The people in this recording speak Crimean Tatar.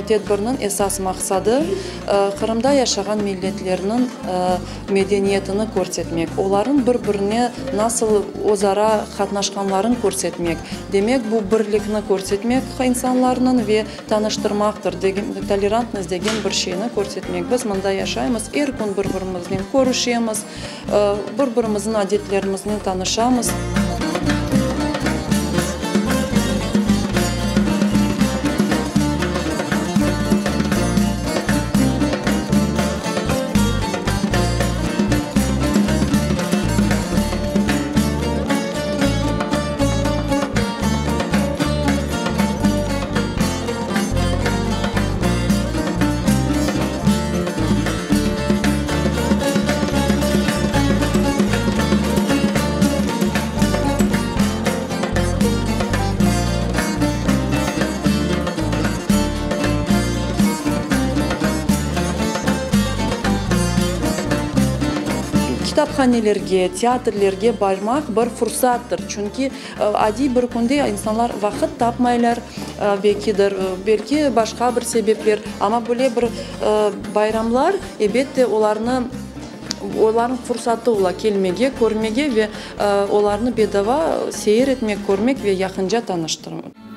tedbirniñ esas maqsadı, Qırımda yaşağan milletlerniñ medeniyetini körsetmek, olarnıñ bir-birine nasıl özara qatnaşqanların körsetmek, demek, bu birlikni körsetmek insanlarnıñ ve tanıştırmaqtır, tolerantnost degen bir şeyni körsetmek. Biz mında yaşaymız, er kün bir-birimiznen körüşemiz, Bir-birimizniñ adetlerimiznen tanışamız. Kitaphanelerge, teatrlerge barmaq bir fursattır, çünki adiy bir künde insanlar vaqıt tapmaylar, belkidir, belki başqa bir sebepler, amma böyle bir bayramlar, ebet de, olarnı, olarnıñ fursatı ola kelmege, körmege ve olarnı bedava seyir etmek, körmek ve yaqınca tanıştırmaq.